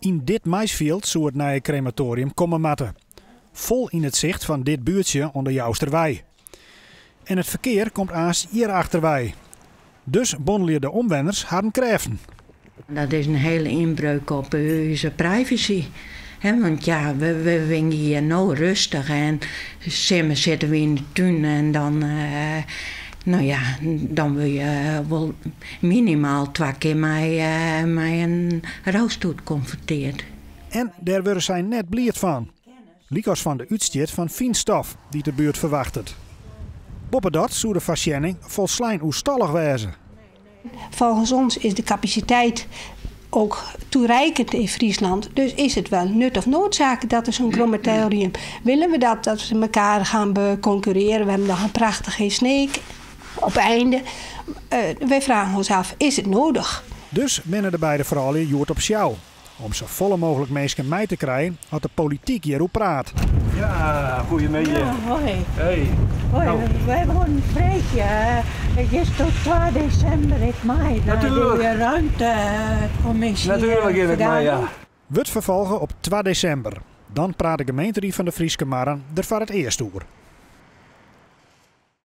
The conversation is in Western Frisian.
Yn dit maisfjild soe it nije krematoarium komme moatte. Fol yn it sicht fan dit buertsje oan de Jousterwei. En it ferkear komt aanst hjir achterwei. Dus bondelje de omwenners harren krêften. Dat is in hiele ynbreuk op ús privacy. Want ja, we wenje hjir no rêstich en simmer sitte we yn de tún en dan, no ja, dan wurd je wol minimaal twa kear mei in roustoet konfrontearre. En dêr wurde sy net bliid fan. Lykas fan de útstjit fan fynstof dy't de buert ferwachtet. Boppedat soe de foarsjenning folslein oerstallich wêze. Volgens ons is de capaciteit ook toereikend in Friesland. Dus is het wel nut of noodzaak dat er zo'n crematorium. Willen we dat, dat ze elkaar gaan concurreren? We hebben nog een prachtige Sneek op einde. Wij vragen ons af, is het nodig? Dus binne de beide froulju hjoed op sjou. Om safolle mooglik minsken mei te krijen as de polityk hjiroer praat. Ja, goeiemiddei. Ja, hoi. Hey. Hoi, Nou. wy wolle freegje. It is tot 2 desimber ek mei nei Natuerlik. de ruimtekommisje. Natuerlik gean ik mei, ja. Wurdt ferfolge op 2 desimber. Dan praat de gemeenterie fan de Fryske Marren der foar it earst oer.